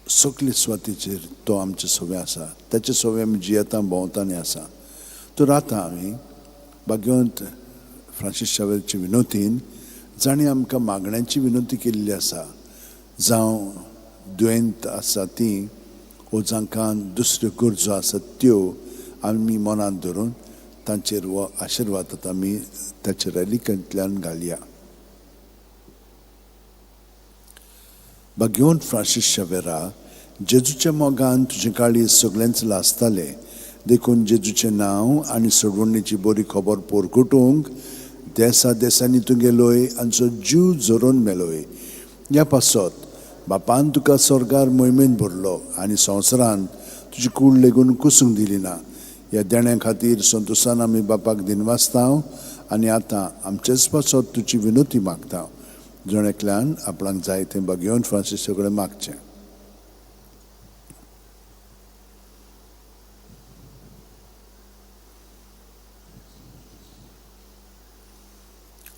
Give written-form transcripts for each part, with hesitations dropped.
सगले सुवातेचेर तो आमचे सवे आसा. ताचे सवे आमी जियेता, भोंवता आनी आसा. तर आतां आमी भाग्यवंत फ्रांसीस शावेरचे विनोतीन जांणी आमकां मागण्यांची विनंती केल्ली आसा, जावं दुयेंत आसा ती वो जांकां दुसऱ्यो गरजो आसात त्यो आमी मनांत धरून तांचेर हो आशिर्वाद आतां आमी ताच्या रॅलिकांतल्यान घालया. भाग्यवंत फ्रांसीस शावेरा, जेजूच्या मोगान तुजें काळीज सगळेंच लासतालें, देखून जेजूचें नांव आनी सोडवणीची बरी खबर पोरकुटूंक देसा देसांनी तूं गेलोय आनी जीव झरोवन मेलोय. ह्या पासत बापान तुका स्वर्गार मोहिमेन भरलो आनी संवसारांत तुजी कूड लेगून कुसूंक दिली ना. ह्या देण्या खातीर संतोशान आमी बापाक दिनवासता आनी आतां आमचेच पासत तुजी विनोती मागता. जण एकल्यान आपणाक जाय तें भाग्यवंत फ्रांसीस सगळें मागचें.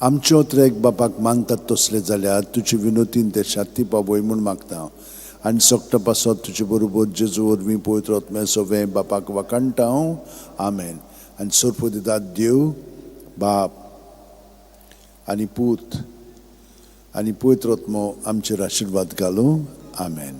आमच्यो त्रेक बापाक मानतात तसले जाल्यार तुजे विनोतीन ते शाती पावय म्हूण मागता आनी सगटा पासत तुजे बरोबर जेजू वरवीं पवित्र आत्म्या सवें बापाक वाखाणटा हांव. आमेन. आनी सोरपो दितात देव बाप आनी पूत आनी पवित्र आत्मो आमचेर आशिर्वाद घालूं. आमेन.